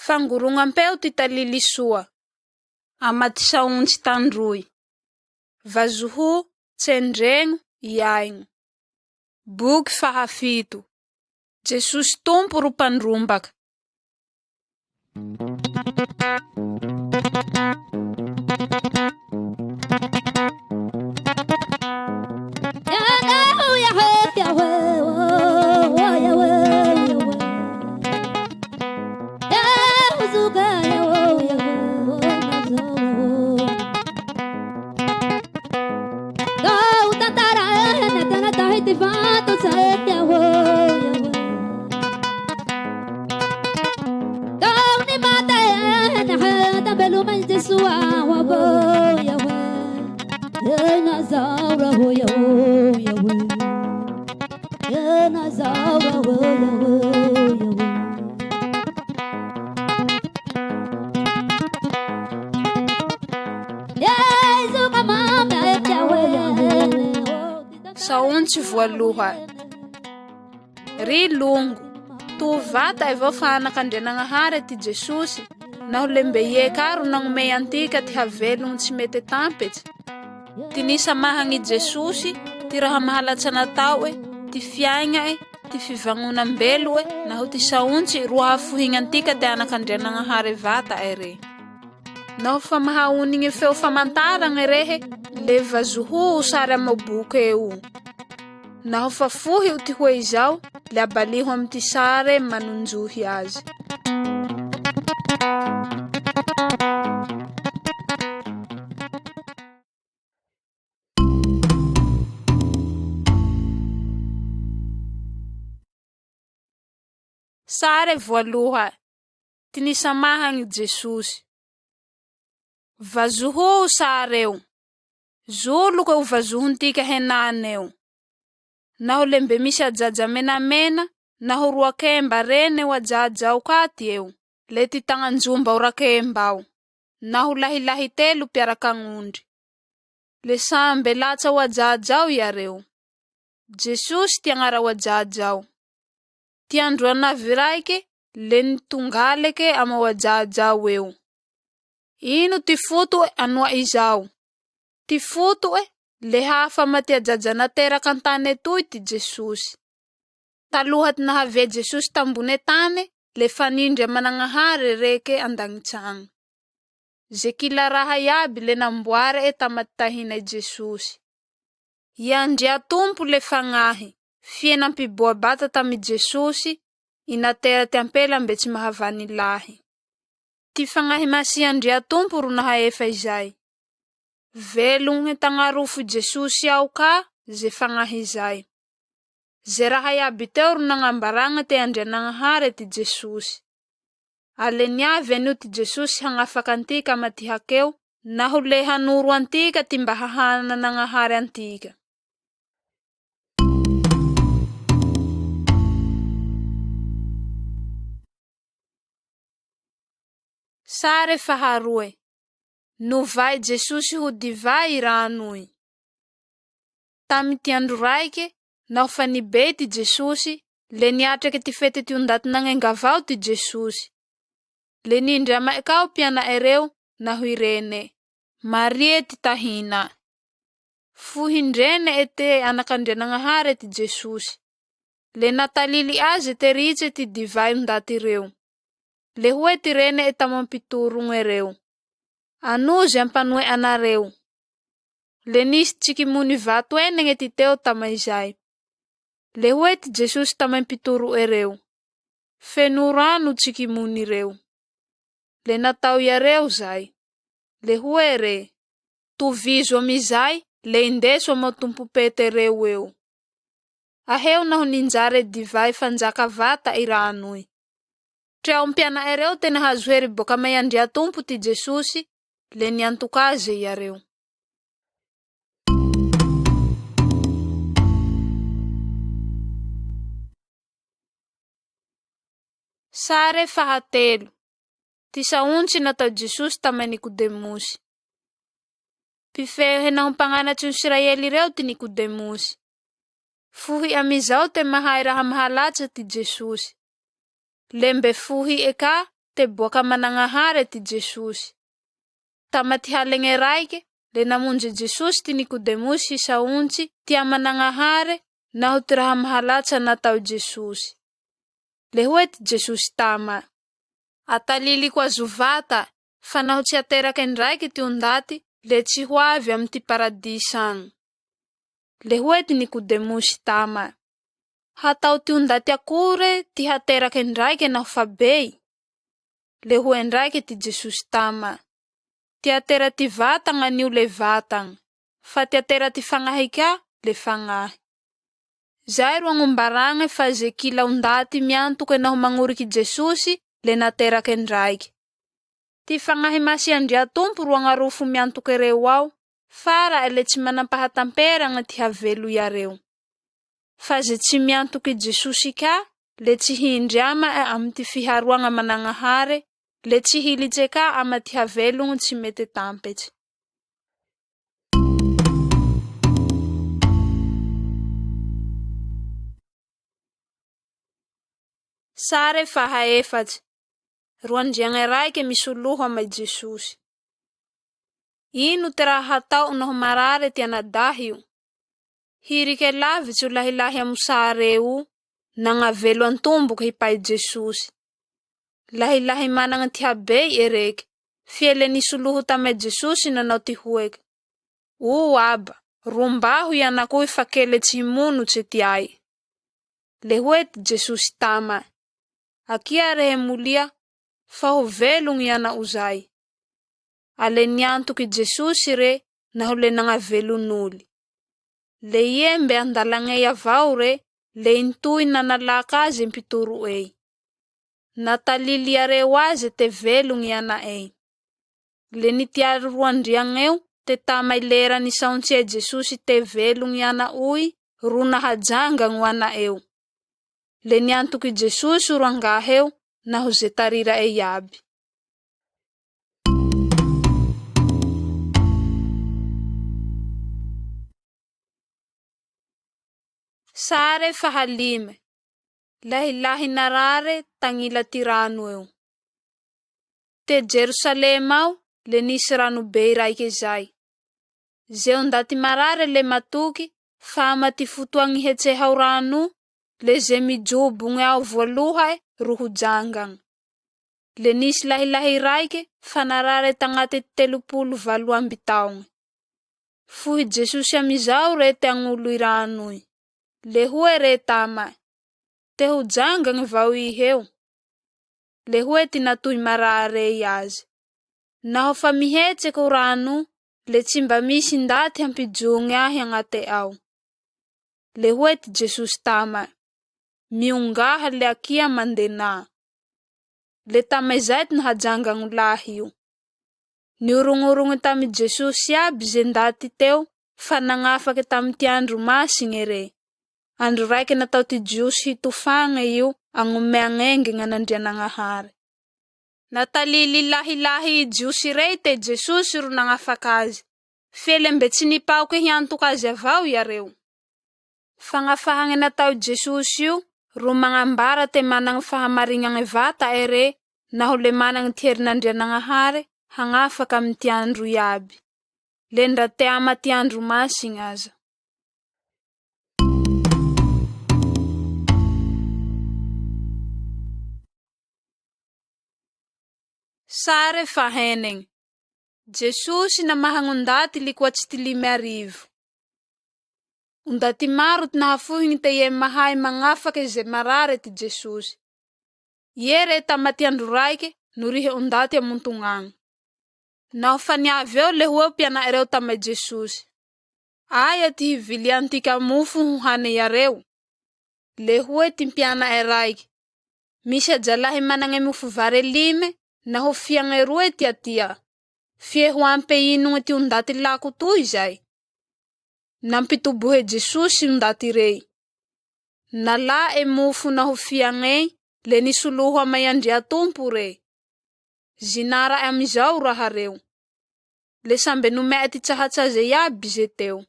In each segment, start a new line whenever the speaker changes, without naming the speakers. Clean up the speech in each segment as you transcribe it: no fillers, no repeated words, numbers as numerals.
Fangorognam-peo ty talily soa. Ama ty saontsy tandroy. Vazoho, tsendregno, iaigno. Boky fahafito. Jesosy Tompo ro mpandrombaka. Saontsy voalohany. Ry longo, to vata'e vao fa anak'Andrianagnahare ty Jesosy naho le mbe ie ka ro nagnomey antika ty havelogno tsy mete tampetse? Ty nisamahagn'i Jesosy, ty raha mahalatsa natao'e, ty fiaigna'e, ty fivagnonam-belo'e naho ty saontsy ro hahafohignantika te anak'Andrianagnahare vata'e re. Naho fa mahaonigne feo famantaragne rehe, le vazoho o sary amo boke io. Naho fa fohi'o ty hoe izao, le abaliho amy ty sare manonjohy aze. Sare voaloha'e, ty nisamahagn'i Jesosy. Vazoho o sareo. Zoloke o vazohontika henaneo. Naho le mbe misy ajaja menamena naho roakemba rene o ajaja ao ka ty eo, le ty tagnanjomba o rakemba ao, naho lahilahy telo mpiarak'agnondry. Le sambe latsa o ajaja ao iareo. Jesosy ty agnara o ajaja ao. Ty androanavy raike le nitongaleke ama o ajaja ao eo. Ino ty foto'e anoa izao? Ty foto'e, le hafa ama ty ajaja nateraka an-tane etoy ty Jesosy. Taloha ty nahavia Jesosy tambone tane, le fa nindry aman'Agnahare reke an-dagnitsagny. Ze kila raha iaby le namboare'e tama ty tahina i Jesosy. I Andriatompo le Fagnahy, fie nampiboa-bata tamy Jesosy, i natera ty ampela mbe tsy mahavany lahy. Ty Fagnahy Masy Andriatompo ro nahaefa izay. Velogne tagnarofo i Jesosy ao ka ze Fagnahy zay. Ze raha iaby teo ro nagnambaragna te Andrianagnahare ty Jesosy. A le niavy anio ty Jesosy hagnafaka antika ama ty hakeo naho le hanoro antika ty mba hahanan'Agnahare antika. Sare faharoe, Novà i Jesosy ho divay i ranoy. Tamy ty andro raike, naho fa nibey ty Jesosy, le niatreke ty fete ty ondaty nagnengavao ty Jesosy. Le nindre ama'e ka o mpiana'e reo naho i rene'e. Maria ty tahina'e. Fohin-drene'e te anak'Andrianagnahare ty Jesosy. Le natalily aze te ritse ty divay o ndaty reo. Le hoe ty rene'e tamo mpitorogne reo, Anò ze ampanoe anareo. Le nisy tsikimony vato enegne ty teo tama izay. Le hoe ty Jesosy tama mpitoro'e reo, Feno rano tsikimony reo. Le natao iareo zay. Le hoe re, Tovizo amizay le indeso amo tompom-pete reo eo. Aheo naho ninjare divay fanjaka vata i ranoy. Trea o mpiana'e reo te nahazo hery boaka amy i Andriatompo ty Jesosy, le niantok' aze iareo. Sare fahatelo, Ty saontsy natao Jesosy tamy Nikodemosy. Mpifehe naho mpagnanatry Israely reo ty Nikodemosy. Fohy amy izao te mahay raha mahalatsa ty Jesosy. Le mbe fohi'e ka. te boaka aman'Agnahare ty Jesosy. Tama ty halegne raike, le namonje Jesosy ty Nikodemosy hisaontsy ty aman'Agnahare naho ty raha mahalatsa natao i Jesosy. Le hoe ty Jesosy tama: Ataliliko azo vata fa naho tsy aterake ndraiky ty ondaty le tsy ho avy amy ty paradisa agny. Le hoe ty Nikodemosy tama: Hatao ty ondaty akore ty haterake ndraike naho fa bey? Le hoe ndraiky ty Jesosy tama: Ty atera ty vatagna anio le vatagna, fa ty atera ty fagnahy ka le fagnahy. Zay ro agnombaragne fa ze kila ondaty miantoke naho magnoriky Jesosy le naterake ndraiky. Ty Fagnahy Masy Andriatompo ro agnarofo miantoke reo ao, fara'e le tsy manam-pahatamperagna ty havelo iareo. Fa ze tsy miantoky Jesosy ka le tsy hindry ama'e amy ty fiharoagna aman'Agnahare, le tsy hilitse ka ama ty havelogno tsy mete tampetse. Sare faha efatse. Roandriagne raike misoloho ama i Jesosy. Ino ty raha hatao'o naho marare ty anadahi'o? Hirike lavitsy o lahilahy amo sare io nagnavelo an-tomboky hipay Jesosy. Lahilahy managna ty habey ereke, fie le nisoloho tamy Jesosy nanao ty hoeke: O Aba, rombaho i anakoy fa kele tsy himonotse ty ay. Le hoe ty Jesosy tama: Akia rehe molia, fa ho velogno i ana'o zay. A le niantoky Jesosy re naho le nagnavelo noly. Le ie mbe an-dalagney avao re, le intoy nanalaka aze mpitoro'ey. Natalily iareo aze te velogno i ana'ey. Le nitiaro roandriagneo te tama i lera nisaontsia Jesosy te velogno i ana'oy ro nahajangagno o ana'eo. Le niantoky Jesosy o rangaheo naho ze tarira'e iaby. Sare fahalime. Lahilahy narare tagnila ty rano eo. Te Jerosalema ao le nisy rano bey raike zay. Ze ondaty marare le matoky fa ama ty fotoa hetseha o rano io, le ze mijobogne ao voaloha'e ro ho jangagna. Le nisy lahilahy raike fa narare tagnaty 38 taogne. Fohy Jesosy amizao re te agnolo i rano io. Le hoe re tama: Te ho jangagna vao iheo? Le hoe ty natoy marare i aze: Naho fa mihetseky o rano io, le tsy mba misy ndaty hampijogny ahy agnate ao. Le hoe ty Jesosy tama: Miongaha le akia mandenà. Le tamizay ty nahajangagno lahy io. Niorognorogne tamy Jesosy iaby ze ndaty teo fa nagnafaky tamy ty andro masigne re. Andro raiky natao ty Jiosy hitofagne io agnomeagn'engagne an'Andrianagnahare. Natalily lahilahy i Jiosy rey te Jesosy ro nagnafaka azy. Fe le mbe tsy nipaoke hiantoka azy avao iareo. Fagnafahagne natao Jesosy io ro magnambara te managny fahamarignagny vata'e re naho le managny ty herin'Andrianagnahare hagnafaka amy ty andro iaby. Le ndra te ama ty andro masigny aza. Sare fahenegny. Jesosy namahagny ondaty likoatsy ty 5000. Ondaty maro ty nahafohigny te ie mahay magnafake ze marare ty Jesosy. Ie re tama ty andro raike norihe ondaty amontognagny. Naho fa niavy eo le hoe mpiana'e reo tama Jesosy: Aia ty hiviliantika mofo ho hane iareo? Le hoe ty mpiana'e raiky: Misy ajalahy managne mofo vare 5 naho fiagne 2 ty atia. Fie ho ampe inogne ty ondaty lako toy zay? Nampitobohe Jesosy ondaty rey. Nala'e mofo naho fiagne le nisoloho amay Andriatompo re. Zinara'e amizao raha reo. Le sambe nome'e ty tsahatsaze iaby ze teo.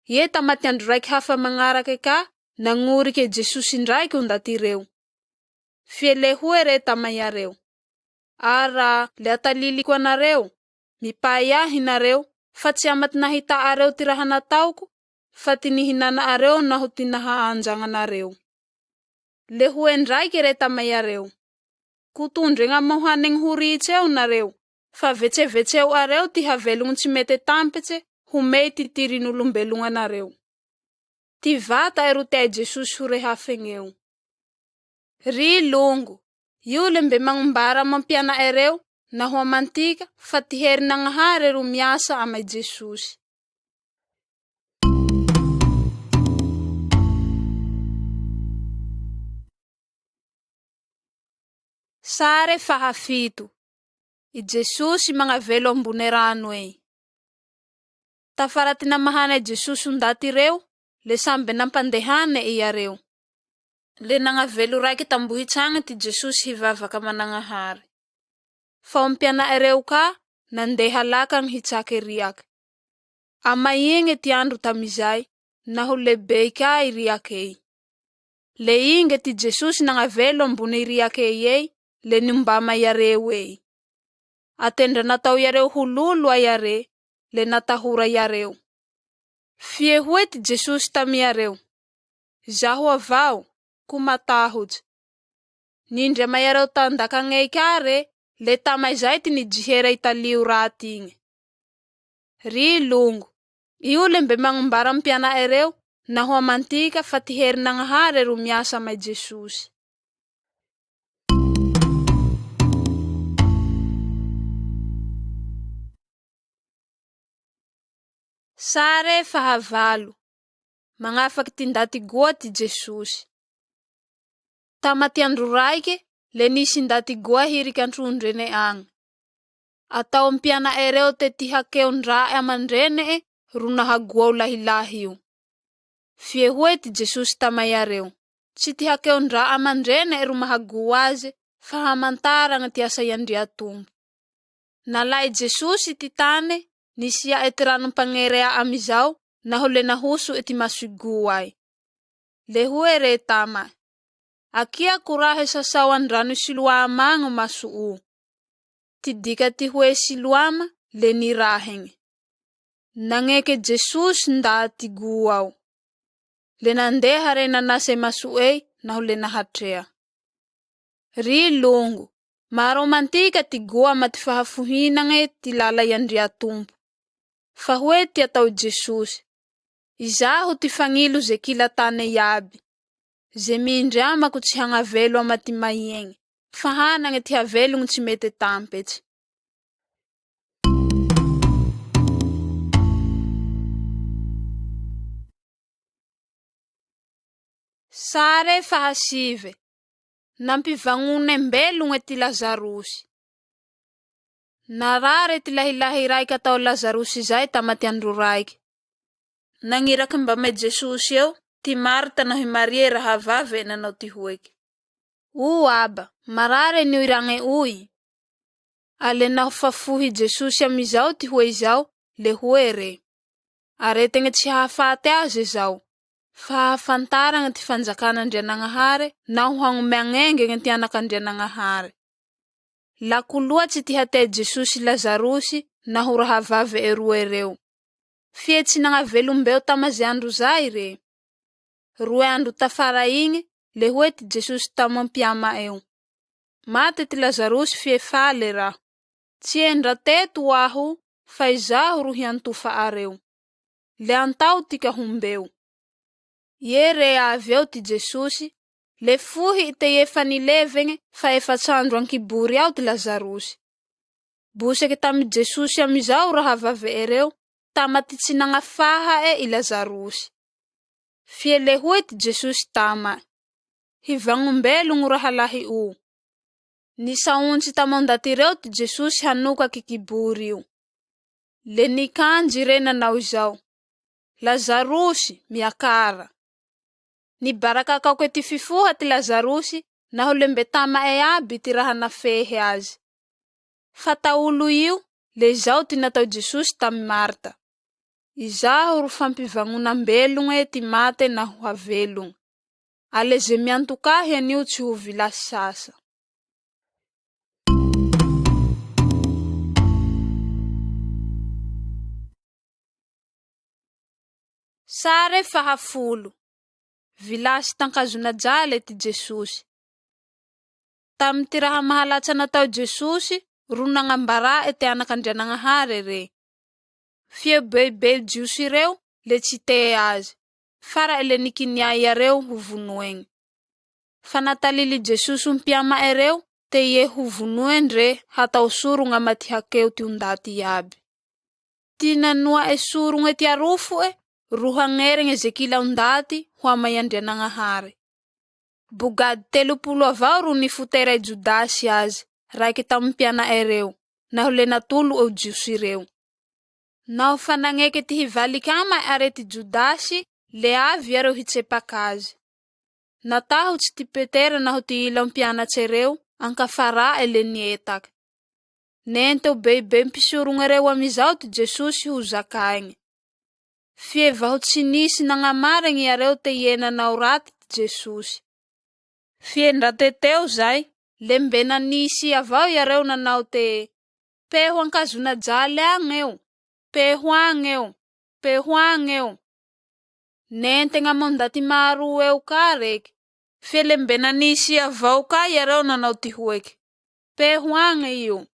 Ie tamaty andro raiky hafa magnarake ka nagnorike Jesosy ndraiky ondaty reo. Fie le hoe re tama iareo: Ara le ataliliko anareo, mipay ahy nareo, fa tsy ama ty nahita'areo ty raha nataoko, fa ty nihinana'areo naho ty naha anjagnanareo. Le hoe ndraike re tama iareo, Ko tondregna amo hanegny ho ritse eo nareo, fa vetsevetseo'areo ty havelogny tsy mete tampetse homey ty tirin'olombelogno anareo. Ty vata'e ro tea i Jesosy ho rehafegneo. Ry longo, io le mbe magnombara amo mpiana'e reo naho amantika fa ty herin'Agnahare ro miasa ama i Jesosy. Sare fahafito. I Jesosy magnavelo ambone rano ey. Tafara ty namahana i Jesosy o ndaty reo, le sambe nampandehane iareo. Le nagnavelo raike tam-bohitsy ty Jesosy hivavaka aman'Agnahare. Fa o mpiana'e reo ka nandeha lakagny hitsake riake. Amaigne ty andro tamizay naho le bey ka i riakey. Le inge ty Jesosy nagnavelo ambone i riakey ey le nimbama iareo ey. Atendra natao iareo ho lolo iare, le natahora iareo. Fie hoe ty Jesosy tamy iareo, Zaho avao, ko matahotsy. Nindry ama iareo tan-dakagney ka re, le tama izay ty nijihera i talio raty igny. Ry longo, io le mbe magnombara amy mpiana'e reo naho amantika fa ty herin'Agnahare ro miasa ama i Jesosy. Sare fahavalo. Magnafaky ty ndaty goa ty Jesosy. Tama ty andro raike, le nisy ndaty goa hiriky an-trondrene agny. Atao mpiana'e reo te ty hakeon-drae aman-drene'e ro nahagoa o lahilahy io. Fie hoe ty Jesosy tama iareo, Tsy ty hakeon-drae aman-drene'e ro mahagoa aze, fa hamantaragna ty asa i Andriatompo. Nalae Jesosy ty tane nisia'e ty ranom-pagnerea amizao naho le nahoso'e ty maso i goay. Le hoe re tama'e, Akia korahe sasao an-drano i Siloama agny o maso'o. Ty dika ty hoe Siloama le nirahegne. Nagneke Jesosy ndaty goa ao. Le nandeha re nanasa i maso'ey naho le nahatrea. Ry longo, maro amantika ty goa ama ty fahafohinagne ty lala i Andriatompo. Fa hoe ty atao i Jesosy, Izaho ty fagnilo ze kila tane iaby. Ze mindry amako tsy hagnavelo ama ty maiegne, fa hanagne ty havelogny tsy mete tampetse. Sare fahasive. Nampivagnonem-belogne ty Lazarosy. Narare ty lahilahy raike atao Lazarosy zay tama ty andro raike. Nagniraky mbamy Jesosy eo ty Marta naho i Maria rahavave nanao ty hoeke, O Aba, marare nio i ragne'oy. A le naho fa fohy Jesosy amizao ty hoe izao, le hoe re, Aretegne tsy hahafaty aze zao, fa hahafantaragne ty fanjakan'Andrianagnahare naho hagnomeagn'engagne ty anak'Andrianagnahare. Lako loatsy ty hatea Jesosy Lazarosy naho rahavave'e roe reo. Fie tsy nagnavelombeo tama ze andro zay re. Roe andro tafara igny, le hoe ty Jesosy tamo mpiama'eo, Mate ty Lazarosy fie fale raho. Tsy endra teto aho fa izaho ro hiantofa'areo. Le antao tika hombeo. Ie re avy eo ty Jesosy, le fohy te ie fa nilevegne fa efats'andro an-kibory ao ty Lazarosy. Boseke tamy Jesosy amizao rahavave'e reo tama ty tsy nagnafaha'e i Lazarosy. Fie le hoe ty Jesosy tama'e, Hivagnombelogno rahalahi'o. Nisaontsy tama ndaty reo ty Jesosy hanokaky kibory io. Le nikanjy re nanao izao, Lazarosy, miakara! Nibarakakaoke ty fifoha ty Lazarosy naho le mbe tama'e aby ty raha nafehe aze. Fa taolo io, le izao ty natao Jesosy tamy Marta, Izaho ro fampivagnonam-belogne ty mate naho havelogne. A le ze miantok' ahy anio tsy ho vilasy sasa. Sare fahafolo. Vilasy tan-kazonajale ty Jesosy. Tamy ty raha mahalatsa natao Jesosy ro nagnambara'e ty anak'Andrianagnahare re. Fie beibey Jiosy reo le tsy tea azy, fara'e le nikinia iareo ho vonoegny. Fa natalily Jesosy ho mpiama'e reo te ie ho vonoe ndre hatao sorogna ama ty hakeo ty ondaty iaby. Ty nanoa'e sorogne ty arofo'e ro hagneregne ze kila ondaty ho ama i Andrianagnahare. Bogady 30 avao ro nifotera i Jodasy aze, raiky tamy mpiana'e reo, naho le natolo o Jiosy reo. Naho fa nagneke ty hivaliky ama'e are ty Jodasy, le avy iareo hitsepak'aze. Natahotsy ty Petera naho ty ila mpianatse reo, ankafara'e le nietake. Nente o beibey mpisorogne reo amizao ty Jesosy ho zakaegne. Fie vaho tsy nisy nagnamaregne iareo te ie nanao raty ty Jesosy. Fie ndra te teo zay, le mbe nanisy avao iareo nanao te, Peho an-kazonajaly agne eo, peho agne eo, peho agne eo. Nentegna amo ndaty maro eo ka reke. Fe le mbe nanisy avao ka iareo nanao ty hoeke, Peho agne io.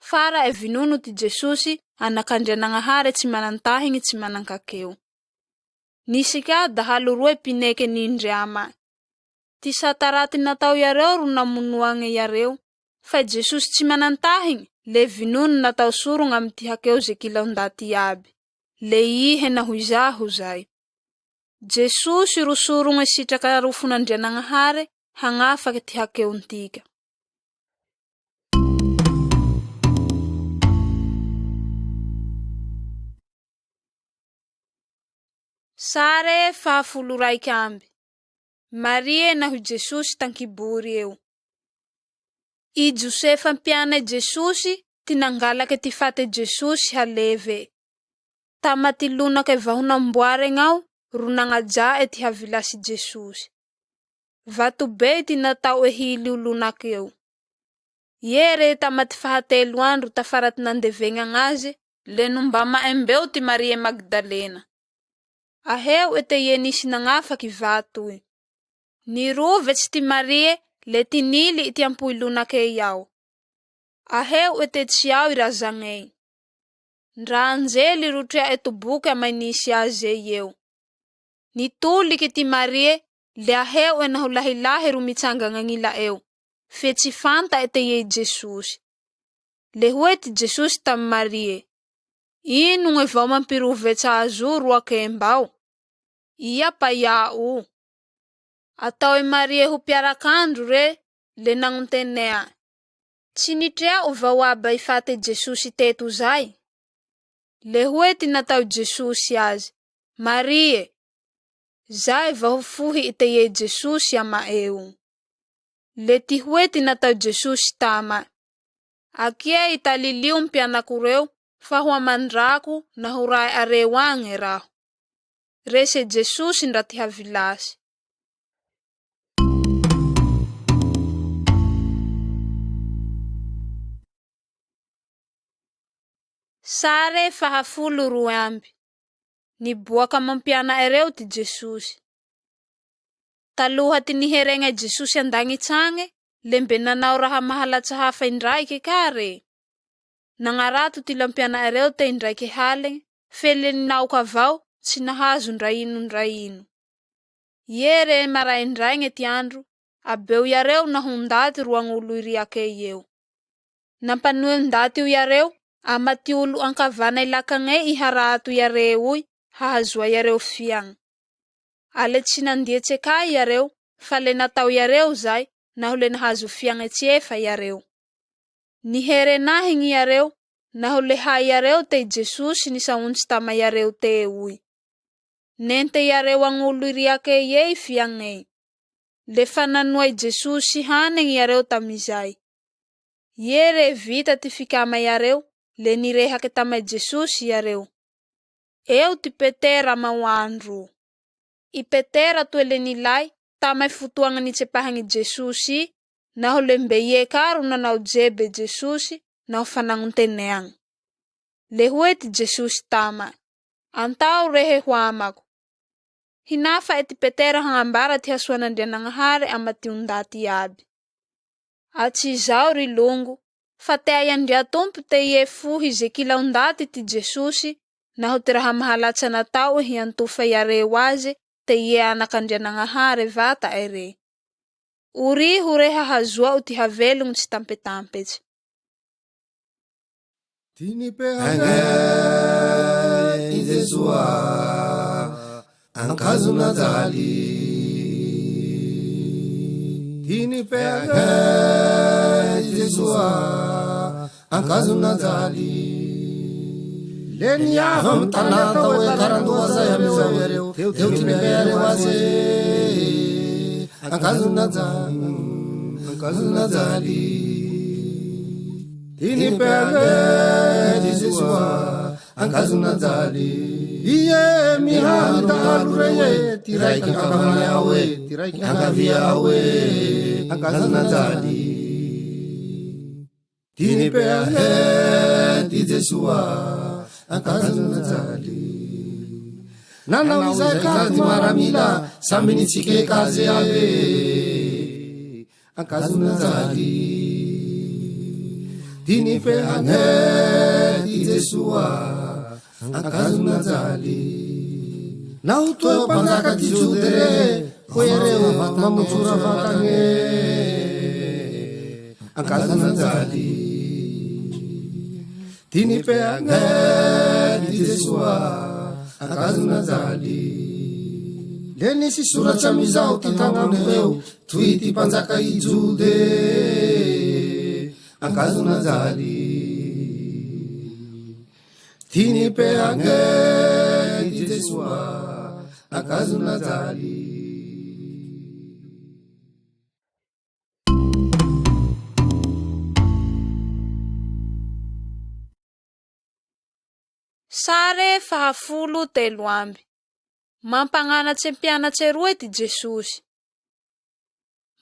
Fara'e vinono ty Jesosy, anak'Andrianagnahare tsy manan-tahigny tsy manan-kakeo. Nisy ka dahalo roe pineke nindre ama'e. Ty sata raty natao iareo ro namonoagne iareo, fa i Jesosy tsy manan-tahigny le vinono natao sorogna amy ty hakeo ze kila ndaty iaby, le ihe naho izaho zay. Jesosy ro sorogne sitraka arofon'Andrianagnahare hagnafake ty hakeontika. Sare fahafolo raik' amby. Marie naho i Jesosy tan-kibory eo. I Josefa mpiana i Jesosy ty nangalake ty fate Jesosy haleve. Tama ty lonake vaho namboaregna ao ro nagnaja'e ty havilasy Jesosy. Vato bey ty natao'e hily o lonakeo. Ie re tama ty fahatelo andro tafara ty nandevegnagna aze, le nombama'e mbeo ty Marie Magdalena. Aheo'e te ie nisy nagnafaky i vatoy. Nirovetsy ty Marie le tinily ty ampo i lonakey ao. Aheo'e te tsy ao i razagney. Ndra anjely ro trea'e toboke ama i nisy azey eo. Nitolike ty Marie le aheo'e naho lahilahy ro mitsangagna agnila'eo, fe tsy fanta'e te ie i Jesosy. Le hoe ty Jesosy tamy Marie, Inogne vao mampirovetse azo roakembao? Ia paia'o? Atao i Marie ho mpiarak'andro re, le nagnontenea'e, Tsy nitrea'o vao aba i fate Jesosy teto zay? Le hoe ty natao i Jesosy aze, Marie! Zay vaho fohy i te ie Jesosy ama'eo. Le ty hoe ty natao Jesosy tama'e, Akia italilio mpianako reo fa ho aman-drako naho rae'areo agne raho. Rese Jesosy ndra ty havilasy. Sare fahafolo roe amby. Niboak' amo mpiana'e reo ty Jesosy. Taloha ty niheregna i Jesosy an-dagnitse agne, le mbe nanao raha mahalatsa hafa indraike ka re. Nagnarato ty lampiana'e reo te indraike halegne, fe le ninaok' avao, tsy nahazo ndra ino ndra ino. Ie re maraindraigne ty andro, abeo iareo naho ondaty ro agn'olo' i riakey eo. Nampanoe' ondatio iareo ama' ty olo ankavana' i lakagney i harato' iareoy hahazoa' iareo fiagna. A le tsy nandietse ka iareo, fa le natao' iareo zay naho le nahazo fiagne tsiefa iareo. Niherenahigny iareo naho le hay iareo te i Jesosy nisaontsy tama iareo teoy. Nente iareo agn'olo i riakey ey fiagney. Le fa nanoa i Jesosy hanegny iareo tamizay. Ie re vita ty fikama iareo, le nirehake tama i Jesosy iareo. Eo ty Petera ama o andro o. I Petera toe le nilay tama i fotoagne nitsepahagne i Jesosy i, naho le mbe ie ka ro nanao jebe i Jesosy naho fa nagnonteneagne. Le hoe ty Jesosy tama'e, Antao rehe ho amako. Hinafa'e ty Petera hagnambara ty hasoan'Andrianagnahare ama ty ondaty iaby. A tsy izao ry longo, fa tea i Andriatompo te ie fohy ze kila ondaty ty Jesosy naho ty raha mahalatsa natao'e hiantofa iareo aze te ie anak'Andrianagnahare vata'e re. Oriho re hahazoa'o ty havelogno tsy tampetampetse.
I Jesoa ankazon'ajaly. I Jesoa ankazon'ajaly. Le niavy amy tanà atao hoe Karandoha zay amizao iareo, teo ty nipeha iareo aze ankazon'ajaly, ankazon'ajaly. Ty nipeha i Jesoa ankazon'ajaly. Ie mihahy dahalo rey e, ty raiky ankavana ao e, ty raiky ankavia ao e, ankazon'ajaly. Ty nipeha ty Jesoa ankazon'ajaly. Nanao izay ka ty maramila, samby nitsikeka aze aby e. Ankazon'ajaly. Ty nifehagne ty Jesoa ankazon'ajaly. Naho toe mpanjaka ty Jody re, hoy iareo mamotsora vatagne. Ankazon'ajaly. Ty nifehagne ty Jesoa ankazon'ajaly. Le nisy soratsy amizao ty tagnamiko eo, Toy ty mpanjaka i Jode ankazon'ajaly. Ty nipehagne ty Jesoa ankazon'ajaly.
Sare fahafolo telo amby. Mampagnanatse mpianatse roe ty Jesosy.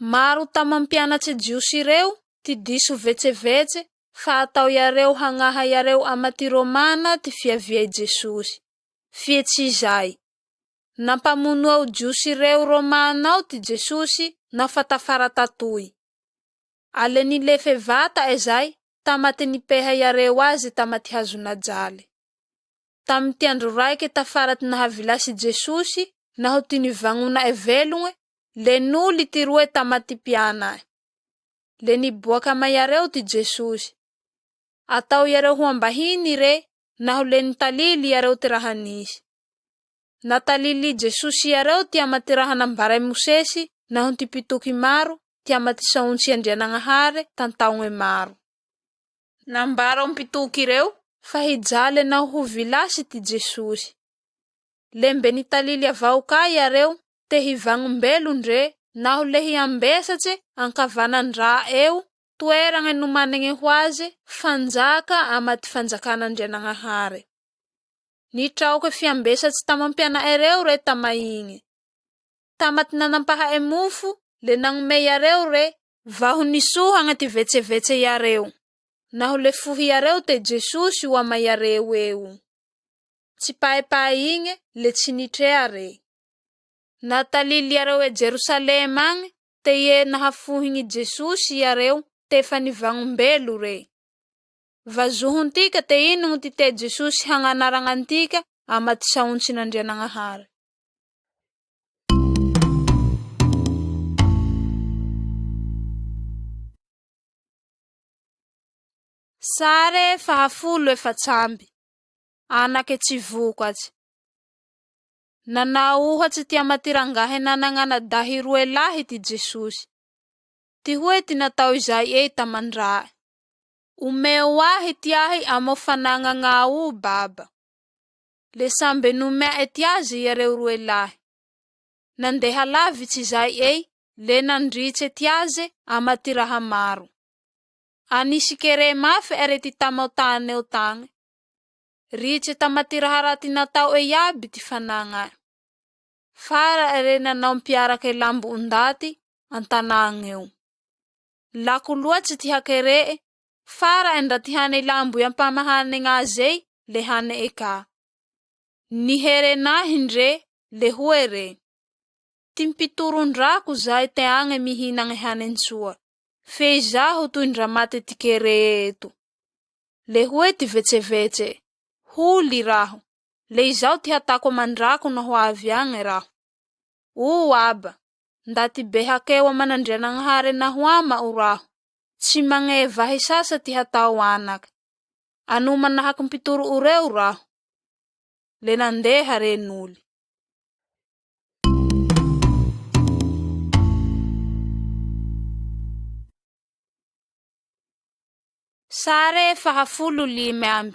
Maro tama mpianatse Jiosy reo ty diso vetsevetse fa atao iareo hagnaha iareo ama ty Romana ty fiavia i Jesosy. Fie tsy izay. Nampamonoa o Jiosy reo Romana ao ty Jesosy naho fa tafara tatoy. A le nilefe vata'e zay tama ty nipeha iareo aze tama ty hazonajale. Tamy ty andro raike tafara ty nahavilasy i Jesosy naho ty nivagnona'e velogne, le noly ty roe tama ty mpiana'e. Le niboake ama iareo ty Jesosy. Atao iareo ho ambahiny re naho le nitalily iareo ty raha nisy. Natalily i Jesosy iareo ty ama ty raha nambara i Mosesy naho ty mpitoky maro ty ama ty saontsy Andrianagnahare tan-taogne maro. Nambara o mpitoky reo fa hijale naho ho vilasy ty Jesosy. Le mbe nitalily avao ka iareo te hivagnom-belon-dre naho le hiambesatse ankavanan-dra eo, toeragne nomanegne ho aze fanjaka ama ty fanjakan'Andrianagnahare. Nitraoke fiambesatse tamam-piana'e reo re tama igne. Tama ty nanampaha'e mofo, le nagnomey iareo re, vaho nisohagne ty vetsevetse iareo, naho le fohy iareo te Jesosy o ama iareo eo. Tsipaepae igne le tsy nitrea re. Natalily iareo e Jerosalema agne te ie nahafohigny Jesosy iareo te fa nivagnom-belo re. Vazohontika te inogno ty tea Jesosy hagnanaragna antika ama ty saontsin'Andrianagnahare. Sare fahafolo efats'amby. Anake tsy vokatse. Nanao ohatse ty ama ty rangahy nanagn'anadahy roe lahy ty Jesosy. Tihoe ty natao izay ey taman-drae. Omeo ahy ty ahy amo fanagnagnao baba. Le sambe nomea'e ty aze iareo roe lahy. Nandeha lavitsy izay ey le nandritse ty aze ama ty raha maro. A nisy kere mafe are ty tamo tane eo tagne. Ritse tama ty raha raty natao'e iaby ty fanagna'e. Fara'e re nanao mpiarake lambo ondaty an-tanàgne eo. Lako loatse ty hakere'e, fara'e ndra ty hane i lamboy ampamahanegne azey le hane'e ka. Niherenahy ndre le hoe re: Ty mpitoron-drako zay te agne mihinagne hanen-tsoa, fe izaho toy ndra mate ty kere eto. Le hoe ty vetsevetse: Holy raho, le izao ty hatako aman-drako naho avy agne raho. O aba, ndaty be hakeo aman'Andrianagnahare naho ama'o raho. Tsy magneva ahy sasa ty hatao anaky. Anò manahaky mpitoro'o reo raho. Le nandeha re noly. Sare faha 15.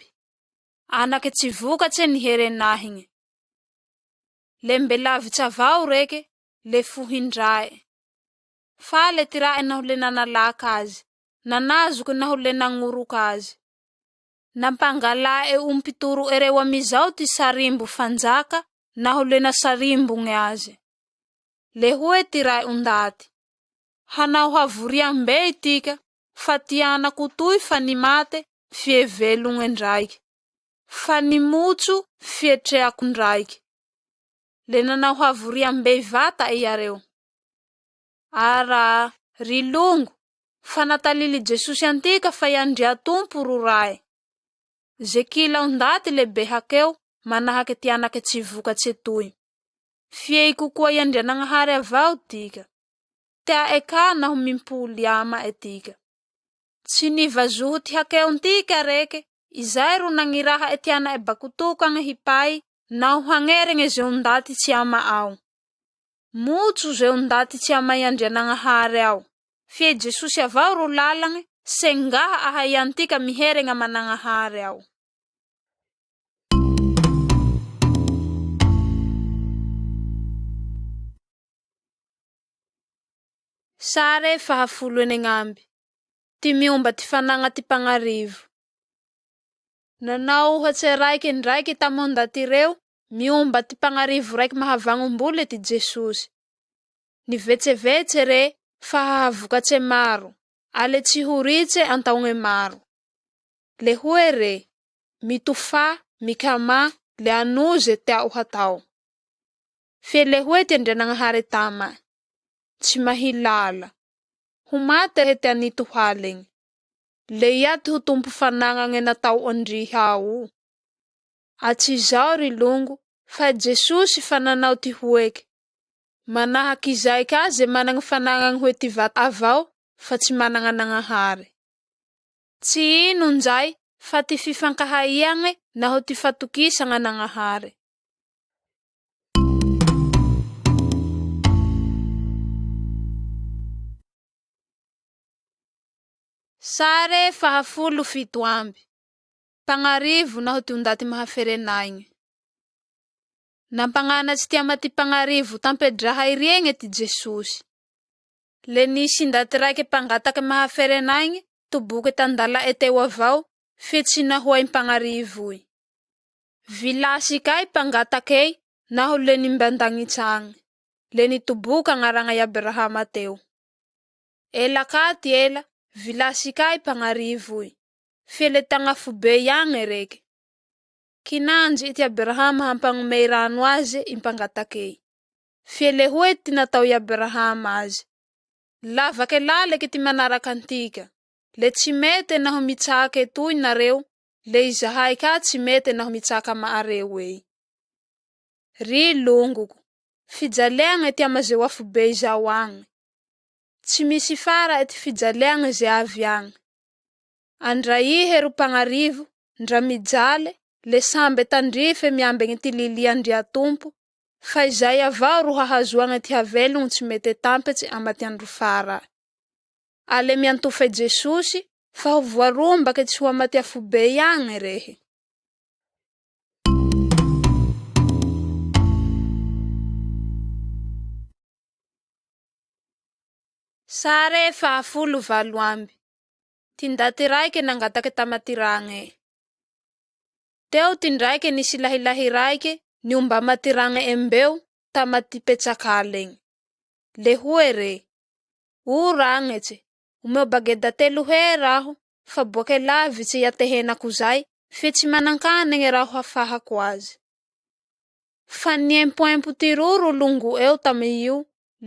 Anaky tsy vokatse niherenahigne. Le mbe lavitsy avao reke, le fohin-drae. Fale ty rae naho le nanalaka azy, nanazoky naho le nagnoroka azy. Nampangala'e o mpitoro'e reo amizao ty sarimbo fanjaka naho le nasarimbogne aze. Le hoe ty rae ondaty: Hanao havoriam-bey tika, fa ty anako toy fa nimate fie velogne ndraiky, fa nimotso fie treako ndraiky. Le nanao havoriam-bey vata iareo. Ara ry longo, fa natalily Jesosy antika fa i Andriatompo ro Rae. Ze kila ondaty le be hakeo manahake ty anake tsy vokatse toy. Fie ikokoa i Andrianagnahary avao tika. Tea'e ka naho mimpoly ama'e tika. Tsy nivazoho ty hakeon-tika reke, izay ro nagniraha'e ty ana'e bakotokagne hipay naho hagneregne ze ondaty tsy ama ao. Motso ze ondaty tsy ama i Andrianagnahary ao. Fie Jesosy avao ro lalagne, sengaha ahaiantika miheregna aman'Agnahary ao. Sare faha 16. Ty miomba ty fanagna ty mpagnarivo. Nanao ohatse raike ndraiky tamo ndaty reo miomba ty mpagnarivo raiky mahavagnom-bole ty Jesosy. Nivetsevetse re fa hahavokatse maro, ale tsy ho ritse antaogne maro. Le hoe re: Mitofà, mikamà, le anò ze tea'o hatao. Fe le hoe ty Andrianagnahary tama'e: Tsy mahilala. Ho mate he ty anito haligny. Le ia ty ho tompo fanagnagne natao andriha ao? Atsy izao ry longo, fa Jesosy fa nanao ty hoeke: Manahaky izay ka ze managny fanagnany hoe ty vata avao fa tsy managna Nagnahary. Tsy ino njay fa ty fifankahaiagne naho ty fatokisagna Nagnahary. Sare faha-17. Mpagnarivo naho ty ondaty mahaferenaigne. Nampagnanatsy ty ama ty mpagnarivo tampe-draha iriegne ty Jesosy. Le nisy ndaty raike mpangataky mahaferenaigne toboke tan-dala'e teo avao fe tsy nahoay mpagnarivoy. Vilasy kay mpangatakey naho le nimban-dagnitsy agne, le nitoboka agnaragna i Abrahama teo. Ela ka ty ela, vilasy kay mpagnarivoy, fe le tagn'afobey agne reke. Kinanjy ty Abrahama hampagnomey rano aze i mpangatakey. Fe le hoe ty natao i Abrahama aze: Lavake laleke ty manaraka antika, le tsy mete naho mitsake etoy nareo, le izahay ka tsy mete naho mitsaka ama'areo ey. Ry longoko, fijaleagne ty ama ze afobey zao agne. Tsy misy fara'e ty fijaleagne ze avy agny. Andra ihe ro mpagnarivo, ndra mijale, le sambe tandrife miambegny ty lily Andriatompo, fa izay avao ro hahazoagne ty havelogno tsy mete tampetse ama ty andro fara'e. Ale miantofa i Jesosy fa ho voarombake tsy ho ama ty afobey agne rehe. Sare faha-18. Ty ndaty raike nangatake tama ty ragne. Teo ty ndraike nisy lahilahy raike niomba ama ty ragne'e mbeo tama ty petrak'aligny. Le hoe re: O ragnetse, omeo bageda 3 he raho, fa boake lavitsy iatehenako zay, fe tsy manan-kanegne raho hafahako azy. Fa niempoempo ty roro longo'eo tamy io,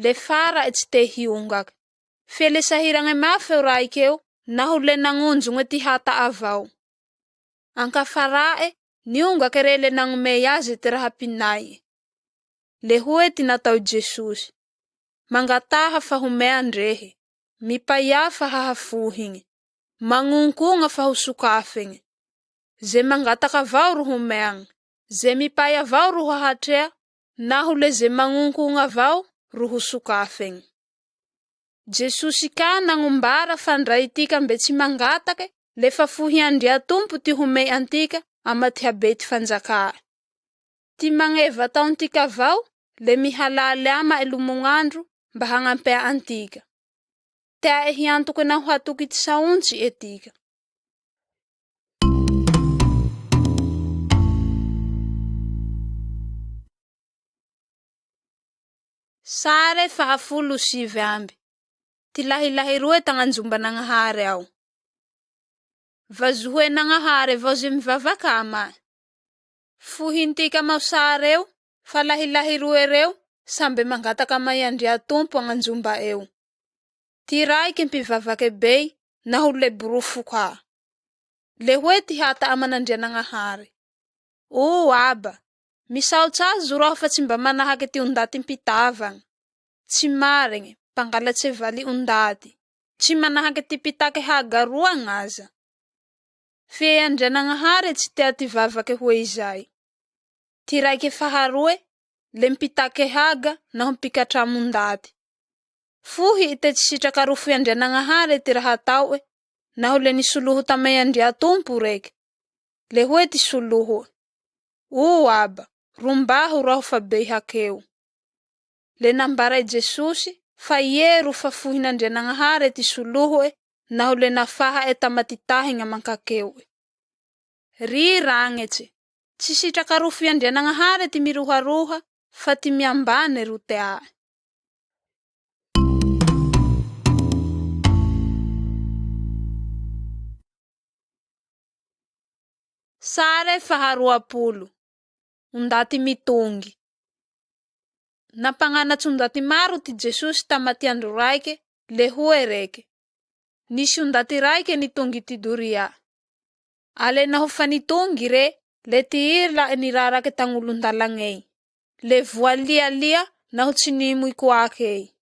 le fara'e tsy te hiongake. Fe le sahiragne mafe o raikeo naho le nagnonjogne ty hata avao. Ankafara'e, niongake re le nagnomey aze ty raha pinai'e. Le hoe ty natao i Jesosy: Mangataha fa homean-drehe, mipaia fa hahafohigne, magnonkogna fa ho sokafegne. Ze mangataka avao ro homeagne, ze mipay avao ro hahatrea, naho le ze magnonkogna avao ro ho sokafegne. Jesosy ka nagnombara fa ndra itika mbe tsy mangatake, le fa fohy Andriatompo ty homey antika ama ty habey ty fanjaka'e. Ty magneva ataontika avao le mihalaly ama'e lomognandro mba hagnampea antika. Tea'e hiantoke naho hatoky ty saontsi'e tika. Sare faha 19. Ty lahilahy roe tagnanjomba-Nagnahary ao. Vazohoe-Nagnahary vao ze mivavaka ama'e. Fohintika amao sary eo fa lahilahy roe reo sambe mangataka amay Andriatompo agnanjomba eo. Ty raiky mpivavake bey naho le borofo ka. Le hoe ty hata aman'Andrianagnahary: O Aba, misaotsa azo raho fa tsy mba manahake ty ondaty mpitavagna, tsy maregne, mpangalatse valy ondaty, tsy manahake ty mpitake hagaroagna aza. Fe Andrianagnahary tsy tea ty vavake hoe izay. Ty raike faharoe, le mpitake haga naho mpikatramo ondaty. Fohy i te tsy sitraka rofoy Andrianagnahary ty raha atao'e, naho le nisoloho tamay Andriatompo reke. Le hoe ty soloho: O Aba, rombaho raho fa bey hakeo. Le nambara i Jesosy fa ie ro fa fohin'Andrianagnahary ty soloho'e naho le nafaha'e tama ty tahigna aman-kakeo'e. Ry ragnetse, tsy sitraka rofoy Andrianagnahary ty miroharoha fa ty miambane ro tea'e. Sare faha-20. Ondaty mitongy. Nampagnanatsy ondaty maro ty Jesosy tama ty andro raike, le hoe reke: Nisy ondaty raike nitongy ty doria. Ale naho fa nitongy re, le ty ila'e nirarake tagnolon-dalagney, le voalialia naho tsy nimo i koakey.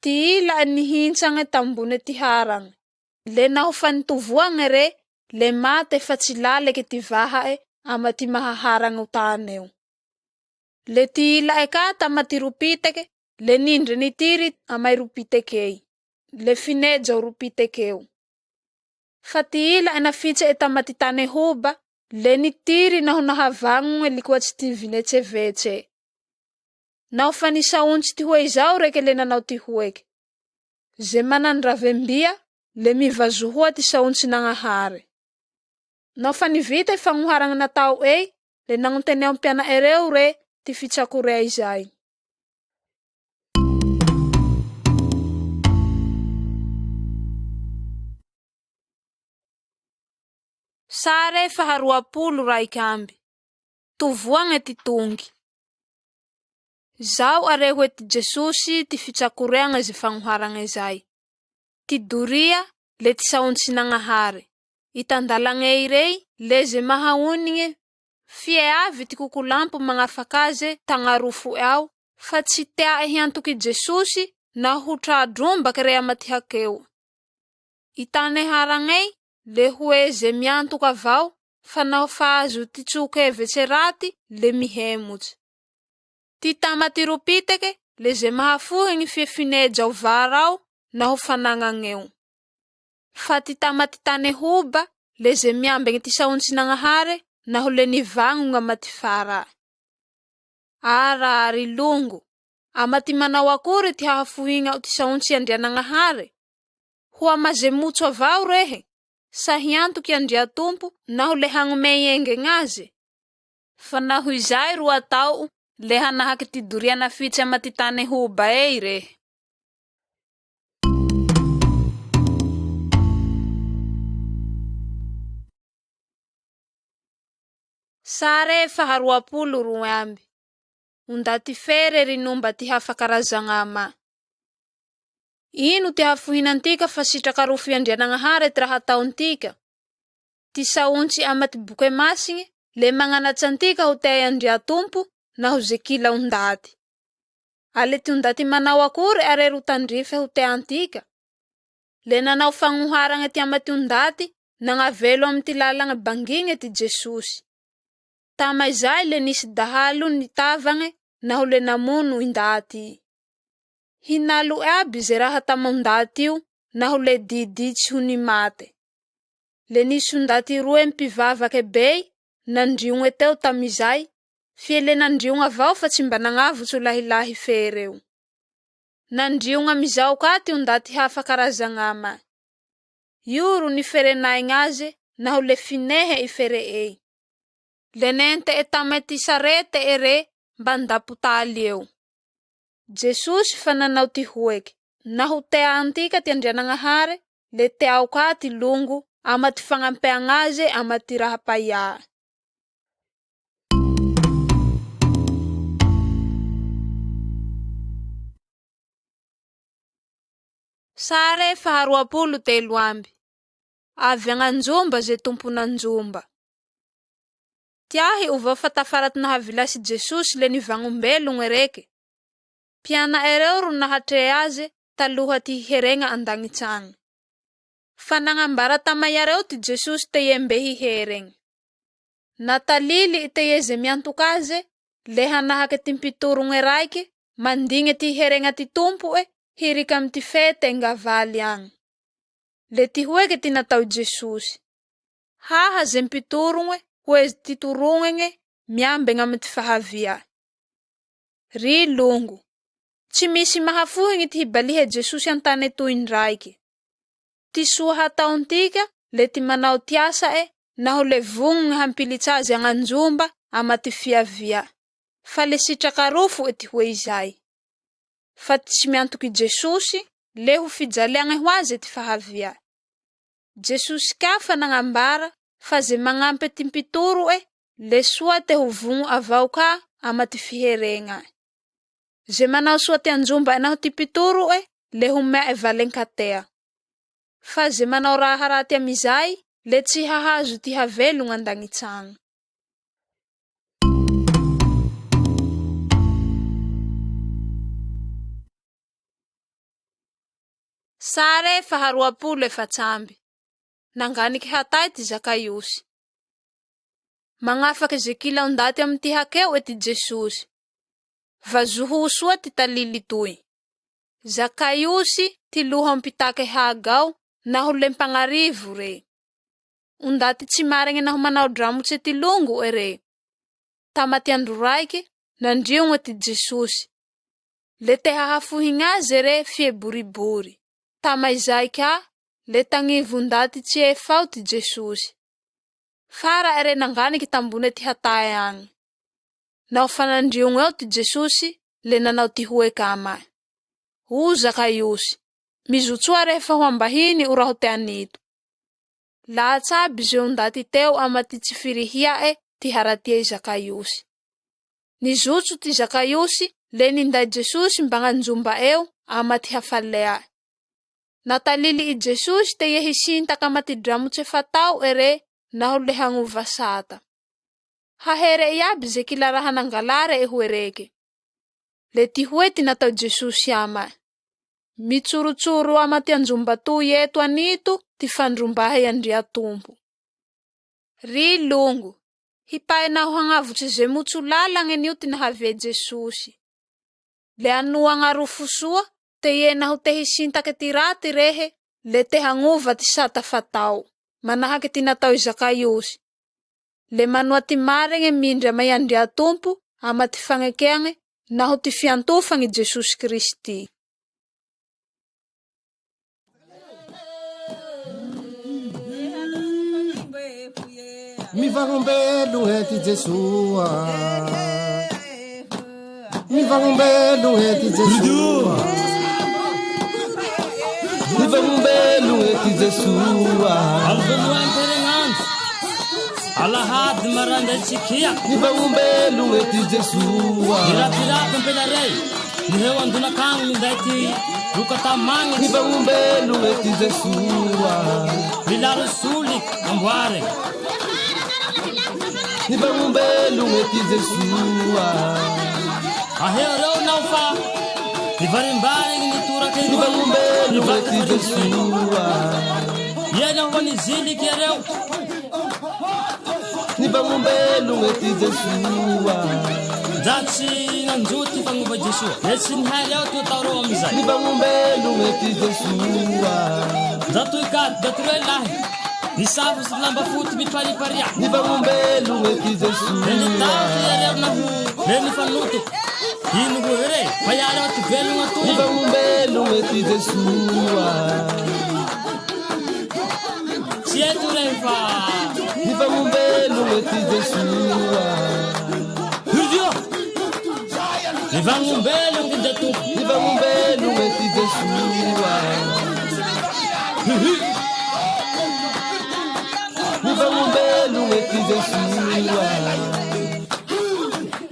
Ty ila'e nihintsagne tambone ty haragne, le naho fa nitovoagne re, le mate fa tsy laleke ty vaha'e ama ty mahaharagna o taneo. Le ty ila'e ka tama ty ropiteke, le nindre nitiry amay ropitekey, le fineja o ropitekeo. Fa ty ila'e nafitse'e tama ty tane hoba, le nitiry naho nahavagnogne likoatsy ty vinetsevetse. Naho fa nisaontsy ty hoe izao reke le nanao ty hoeke: Ze manan-dravembia le mivazohoa ty saontsin'Agnahary. Naho fa nivita i fagnoharagne natao'ey, le nagnontenea o mpiana'e reo re ty fitsakorea izay. Sare faha-21. Tovoagne ty tongy. Zao are hoe ty Jesosy ty fitsakoreagne ze fagnoharagne zay. Ty doria le ty saontsin'Agnahary. I tan-dalagney rey le ze mahaonigne fie avy ty kokolampo magnafak'aze tagn'arofo'e ao fa tsy tea'e hiantoky i Jesosy naho ho tra-drombake re ama ty hakeo. I tane haragney le hoe ze miantoka avao fa naho fa azo ty tsoa-kevetse raty le mihemotse. Ty tama ty ropiteke le ze mahafohy gny fiefineja o vara ao naho fanagnagneo. Fa ty tama ty tane hoba le ze miambegny ty saontsin'Agnahare naho le nivagnogna ama ty fara'e. Ara ry longo, ama ty manao akory ty hahafohigna'o ty saontsy Andrianagnahare? Ho ama ze motso avao rehe, sa hiantoky Andriatompo naho le hagnomey engegn'aze? Fa naho izay ro atao'o, le hanahaky ty doria nafitse ama ty tane hoba ey rehe. Sare faha-22. Ondaty fere rinomba ty hafa karazagna ama. Ino ty hahafohinantika fa sitraka rofy Andrianagnahary ty raha ataontika? Ty saontsy ama ty boke masigny le magnanatsa antika ho tea Andriatompo naho ze kila ondaty. Ale ty ondaty manao akory are ro tandrify ho tea antika? Le nanao fagnoharagna ty ama ty ondaty nagnavelo amy ty lalagna bangigny ty Jesosy. Tama izay le nisy dahalo nitavagne naho le namono indaty. Hinalo aby ze raha tama ondaty io naho le didy tsy ho nimate. Le nisy ondaty roe mpivavake bey nandriogne teo tamizay, fie le nandriogna avao fa tsy mba nagnavotso lahilahy fereo. Nandriogna amizao ka ty ondaty hafa karazagna ama. Io ro niferenaigna azy naho le finehe i fere'ey. Le nente'e tamy ty sarete ere mba an-dapotaly eo. Jesosy fa nanao ty hoeky, naho tea antika ty Andrianagnahary, le teao ka ty longo ama ty fagnampeagna azy ama ty raha paia. Sare faha 23. Avy agnanjomba ze tompon'anjomba. Tiahy ovao fa tafara ty nahavilasy Jesosy le nivagnombelogno reke. Mpiana'e reo ro nahatrea azy taloha ty hiheregna an-dagnitsy. Fa nagnambara tama iareo ty Jesosy te ie mbe hiheregny. Natalily te ie ze miantoka azy le hanahake ty mpitorogne raiky mandigne ty hiheregna ty tompo'e hirika amy ty fete engavaly agny. Le ty hoeke ty natao Jesosy. Haha ze mpitorogne ho ezy ty torognene miambegna amy ty fahavia. Ry longo, tsy misy mahafohigny ty hibaliha Jesosy an-tane toy indraiky. Ty soa hataontika le ty manao ty asa'e naho le vognogny hampilitsa azy agnanjomba ama ty fiavia. Fa le sitrakarofo ty hoe izay. Fa tsy miantoky Jesosy le ho fijaliagne ho azy ty fahavia. Jesosy ka fa nagnambara fa ze magnampy ty mpitoro'e le soa te ho vogno avao ka ama ty fiheregna. Ze manao soa ty anjomba naho ty mpitoro'e le homea'e valen-katea. Fa ze manao raha raty amizay le tsy hahazo ty havelogna an-dagnitsagny. Sare faha 24. Nanganiky hatay ty Zakaiosy. Magnafaky ze kila ondaty amy ty hakeo ty Jesosy. Vazoho soa ty talily toy. Zakaiosy ty loha mpitake haga ao naho le mpagnarivo re. Ondaty tsy maregny naho manao dramotse ty longo ere. Tama ty andro raiky nandriogna ty Jesosy. Le te hahafohigna azy re fie boribory. Tama izay ka le tagnivo ndaty tsy efao ty Jesosy. Fara ere nanganiky tambone ty hatae agny. Naho fa nandriogno eo ty Jesosy le nanao ty hoeka amae. O Zakaiosy, mizotsoa rehefa ho ambahiny o raho te anito. Lahatsaby ze ondaty teo ama ty tsy firihia'e ty haratia i Zakaiosy. Nizotso ty Zakaiosy le ninday Jesosy mbagnanjomba eo ama ty hafalea'e. Natalily i Jesosy te ie hisintaka ama ty dramotse fatao ere naho le hagnova sata. Hahere iaby ze kila raha nangalare e ho ereke. Le ty hoe ty natao Jesosy amae. Mitsorotsoro ama ty anjomba toy eto anito ty fandrombahe Andriatompo. Ry longo, hipay naho hagnavotse ze motso lalagne nio ty nahavia Jesosy. Le anoagna rofo soa te ie naho te hisintake ty raty rehe le te hagnova ty sata fatao, manahake ty natao i Zakaiosy. Le manoa ty maregne mindry ama i Andriatompo ama ty fagnekeagne naho ty fiantofagny Jesosy Kristy.
Mivagnombelogne ty Jesoa. Mivagnombelogne ty Jesoa. Mivagnombelogne ty Jesoa.
Alahady. Lahady maraindray tsikia.
Nivagnombelogne ty Jesoa.
Nirapirapy ampela rey. Niheo andonakagny minday ty loka tamagnitsy.
Nivagnombelogne ty Jesoa.
Milaro soliky amboare.
Nivagnombelogne ty Jesoa.
Aheo reo naho fa nivarimbarigne nitorake
Nivagnombelogne ty
nivadika
Jesoa.
Ie naho fa niziliky iareo.
Nivagnombelogne ty Jesoa.
Ndra tsy nanjo ty fagnova Jesoa. Le tsy nihay reo ty atao reo amizay.
Nivagnombelogne ty Jesoa.
Ndra toy ka ndra toy roe lahy. Nisafo sy lamba foty mipariparia.
Nivagnombelogne ty
Le
Jesoa.
nitafy iareo naho le nifanotoko. Ino roe re? Fa iareo ty velogna toy.
Nivagnombelogne ty Jesoa.
Tsy eto re fa
Nivagnombelogne ty Jesoa.
Irdio. Nivagnombelogno ty ndra Tompo.
Nivagnombelogne ty Jesoa. Nivagnombelogne ty Jesoa.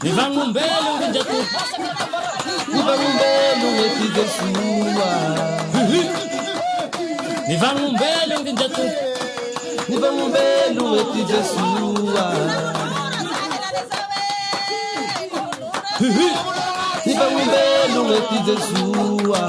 Nivagnombelogno ty ndra Tompo.
Nivagnombelogne ty Jesoa.
Nivagnombelogno ty ndra Tompo.
Nivagnombelogne ty Jesoa. Nivagnombelogne ty Jesoa.